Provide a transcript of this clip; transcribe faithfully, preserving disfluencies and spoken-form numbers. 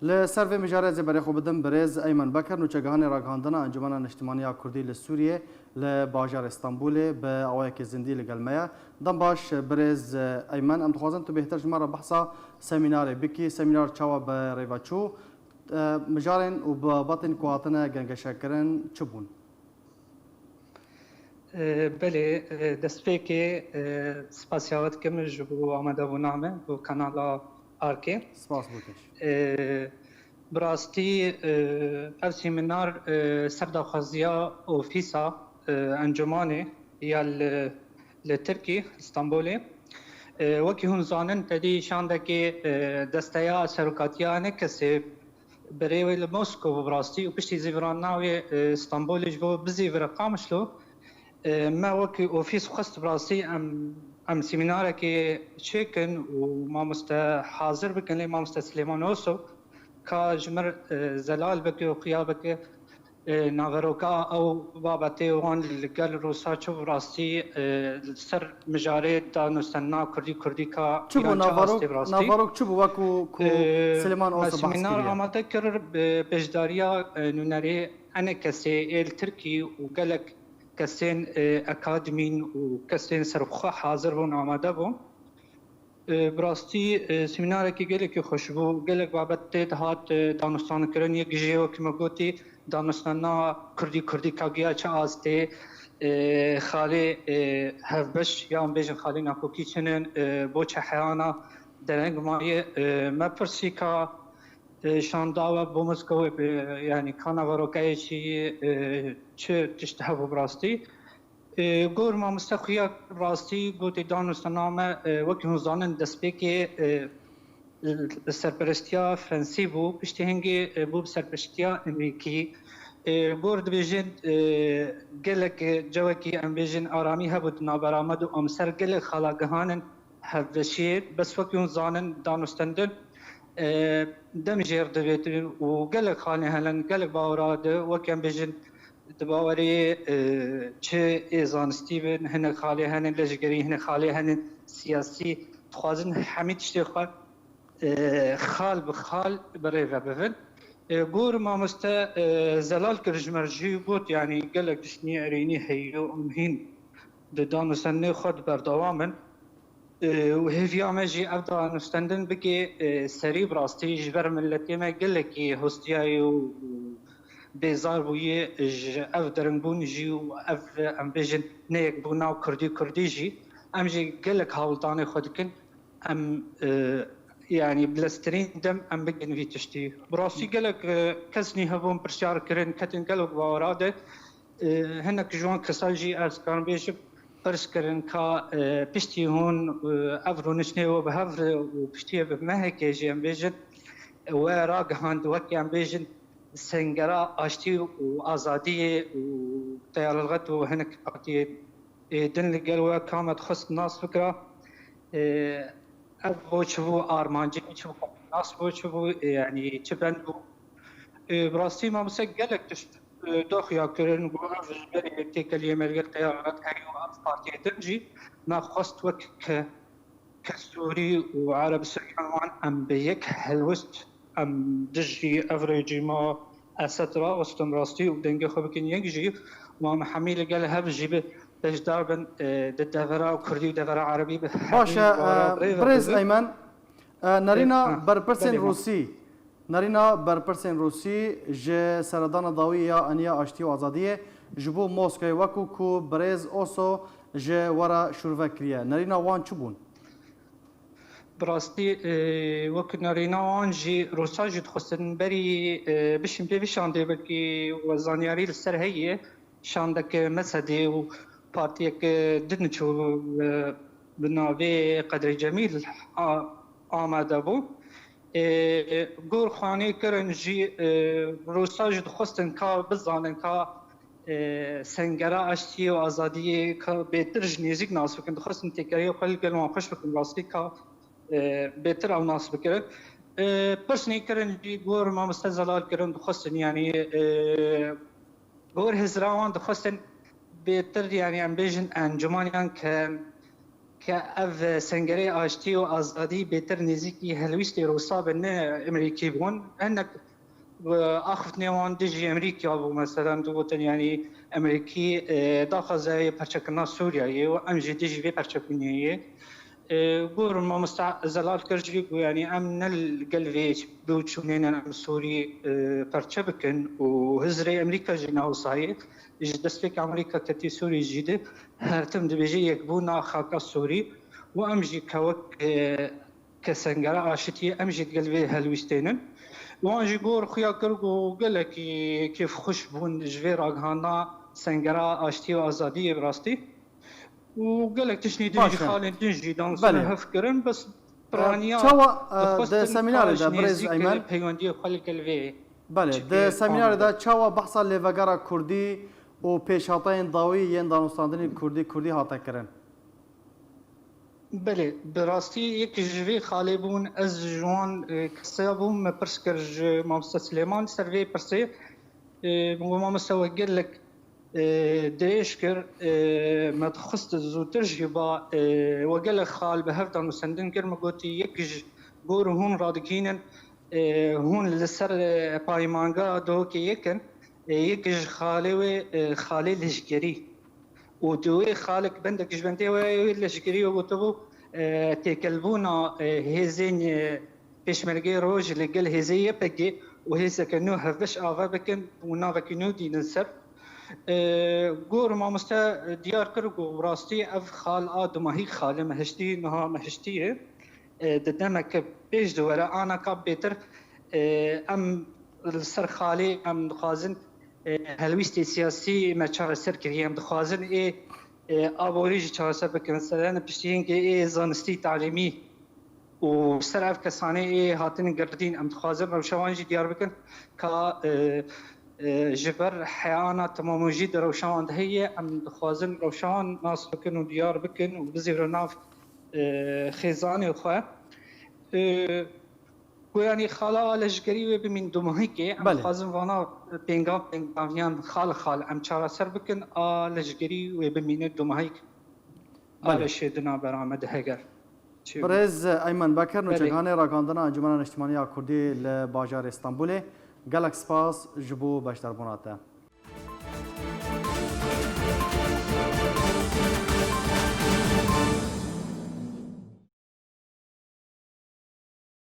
Li ser vê mijarê ez ê berê xwe bidim birêz Eymen Beker, nûçegihanê ragihandina Encûmena Niştimaniya Kurdî li Sûriyê li bajarê Stenbolê bi awayekî zindî li gel me ye. Dem baş birêz Eymen, em dixwazin tu bêhtir ji me re behsa semînarê bikî. Semînar çawa bi rê ve çû? E, mijarên û babatên ku hatine gengeşekirin çi bûn? E, belê, e, destpêkê, e, spasiya we dikim ji bo amadebûna me bo kanala Arkê. Spas bo te jî. E, bi rastî, e, ev semînar, e, ser daxwaziya ofîsa, e, encûmanê ya li, li Tirkî, Stenbolê. E, wekî hûn zanin, tedî şandekê, e, desteya serokatiya ne kesê Birêwê li Moskow bi rastî û piştî zîvirandina wê, e, Stenbolê ji bo bizîvire Qamişlo. E, me wekî ofîs xwest bi rastî em, em semînarekê çêkin û mamoste hazir bikin, lê mamoste Silêman Oso ka ji mir, e, zelal bike û xuya bike, e, naveroka ew babetê wan li gel Rûsa çi bi rastî, e, li ser mijarê danûstendina Kurdî, Kurdî ka Çi bû Îran çi naverok, astê bi rastî? Naverok çi bû wekû ku E, Silêman me Oso behs semînar kiriye? Amade kir bi beşdariya, e, nûnerê enekesê ê li Tirkî û gelek kesên, e, akademîn û kesên serxwe hazir bûn, amade bûn. E, bi rastî, e, semînarekî gelekî xweş bû. Gelek babet tê dihat, e, danûstankirin. Yek jê wekî me gotî, danûstandina Kurdî, Kurdî ka giya çi astê, e, xalê, e, hevbeş, yan bêjin xalê nakokî çi nin, e, bo çi heyana dereng maye. E, me pirsî ka, e, şanda we bo Moskowê bi, yanî ka naverokeyê çi, e, çi tişt hebû bi rastî. E, gor mamoste xuya rastî gotê danûstana me, e, wekî hûn zanin destpêkê, e, li serperestiya Fransî bû, piştî hingê, e, bû bi serperestiya Amerîkî. E, gor dibêjin, e, gelek, e, cewekî em bêjin aramî hebû di navbera me de û em ser gelek xala gihanin hevbeşiyê. Bes wekî hûn zanin danûstendin, e, dem jêr divêtin û gelek xalê hene, gelek bawera de wekî em bêjin di bawerê, e, çi ê zanistî bin, hinek xalê hene leşgerî, hinek xalê hene siyasî, dixwazin hemî tiştê xwe, e, xal bi xal bi rê ve bibin. E, gor mamoste, e, zelal kir ji me jî got, yanî gelek diştî erênî heye û em hîn di danûstendinê xwe de berdewam in. E, û hêviya me jî ev danûstendin bike, e, serî bi rastî ji ber miletê me gelekî hostiyayê û, û bêzar bûye ji ev deringbûn jî û ev, em bêjin, neyekbûna Kurdî Kurdî jî. Em jî gelek hawldanê xwe dikin. Em, e, yanî bileztirîn dem em bikin vî tiştî. Bi rastî gelek, e, kes nî hebûn pirsyar kirin, ketin gelek bawera de. E, hinek ji wan kesa jî ez karim bêjim, pirs kirin ka, e, piştî hûn, e, ev rûniştinê we bi hev re û piştiyê bi mehekê jî em bêjin, we ragihand wekî em bêjin sengera aştî û azadiyê û teyarelxet û hinek partiyê, e, din li gel we ka me dixwest nas bikira. E, ev bo çi bû armancê, çi bû nas bû, çi bû, e, yanî çi bend bû. E, bi rastî mamoste gelek tişt, e, doxya kirin, got ev ji berê têkeliyê me li gel teyarelxet heye û ev partiyê din jî me xwest wek ke, ke Sûrî û Ereb Suryan wan em bi yek helwist, em dijî ev rejîma Esed rawestin rastî û dengê xwe bikin yek jî. Û em hemî li gel hev jî bi beşdar bin, e, di devera Kurdî û devera Erebî bi hemî Baş e, wara e, bi rê ve birêz bibin. Eymen, e, nerîna E, ha, berpirsên belê, ma. Rûsî, nerîna berpirsên Rûsî ji seredana dawî ya Eniya Aştî û Azadiyê ji bo Moskayê wekû ku birêz Oso ji we re şûrve kiriye. Nerîna wan çi bûn? Bi rastî, e, wek nerîna wan jî Rûsa jî dixwestin berî, e, bişîn pê vî şandê, belkî we zanyarî li ser heye. Şandeke Mesedê û partiyeke din çû, e, bi navê Qedrê Cemîl a-, amade bû. E, gor xanê kirin jî, e, Rûsa jî dixwestin ka bizanin ka, e, sengera aştiyê û azadiyê ka bêtir ji nêzîk nas bikin, dixwestin têkiliyê xwe li gel wan xweş bikin, rastî ka, e, bêtir ew nas bikirin. E, pirsnê kirin jî gor mamoste zelal kirin, dixwestin, yanî, e, gor hizra wan dixwestin bêtir, yanî em bêjin encûman yan ke ke ev sengerê aştî û azadî bêtir nêzîkî helwîstê Rûsa be, ne Amerîkî bûn. Hinek, e, axiftinê wan dijî Amerîka bû, meselen, digotin, yanî Amerîkî, e, daxwaze yê perçekirina Sûriyeyê û em jî dijî vê perçebûnê yê. E, gor mamoste Zelal kir jî ku, yanî em ne li gel vê biçûnê ne em Sûrî, e, perçe bikin û hizrê Amerîka jî ne wisa ye. Ji destpêka Amerîka ketî Sûrî jî de her tim dibêje yekbûna xaka Sûrî û em jî kewek, e, ke sengera aşitiyê em jî digel vê helwîstênin. Wan jî gor xuya kir ku gelekî kêfxweş bûn ji vê ragihandina sengera aştiyê û azadiyê bi rastî. Û gelek tiştî din jî, xalên din jî dansine hev kirin, bes piraniya çawa, e, di semînarê de, birêz Eymen? Peywendiyê xwe li gel vê. Belê, di semînarê de çawa behsa lêvegera kurdî û pêşhateyên dawî yên danûstandinê kurdî, kurdî hate kirin? Belê, bi rastî yek ji vê xalê bûn, ez ji wan, e, keseya bûm, me pirs kir ji mamoste Silêman ser vê pirsê. E, min got, mamoste, we gelek, e, dirêj kir, e, me dixwest zûtir jî ba, e, we gelek xal bi hev de nûsendin kir, min gotî, yek ji gor hûn radigihînin, e, hûn li ser, e, paymanga Duhokê yek in, e, yek ji xalê wê, e, xalê leşkerî. Û di wê xalek bendek ji bendê wê, wê leşkerî wê gotibû, e, têkelbûna, e, hêzên, e, pêşmergê roj li gel hêzê Y P G û hêzeke nû hevbeş ava bikin û navekî nû dînin ser. E, gor mamoste diyar kir ku rastî ev xal a dumahî xalê me hiştî, niha me hiştî ye. E, di demeke pêş de were, ana ka bêtir, e, em li ser xalê em dixwazin, e, helwîstê siyasî me çareser kiriye. Em dixwazin ê, e, aborî jî çareser bikin. Seren piştî hingê ê zanistî talîmî û ser ev kesanê ê hatin girdîn, em dixwazin rewşa wan jî diyar bikin ka, e, e, ji ber heyana temamojî di rewşa wan de heye, em dixwazin rewşa wan nas bikin û diyar bikin û bizêrin nav, e, xêzanê xwe. E, ku yanî xala a leşkerî wê bimîn dumahîkê, em dixwazin vana pêngav pêngaviyan xal xal em çareser bikin, a leşkerî wê bimîne dumahîk. Belê. Arêşê dina bera me de heger. Çi Birêz Eymen Bekir, Belê. nûçekanê ragihandina Encûmena Niştimanî ya Kurdî li bajarê Stenbolê. Gelek spas ji bo beşdarbûna te.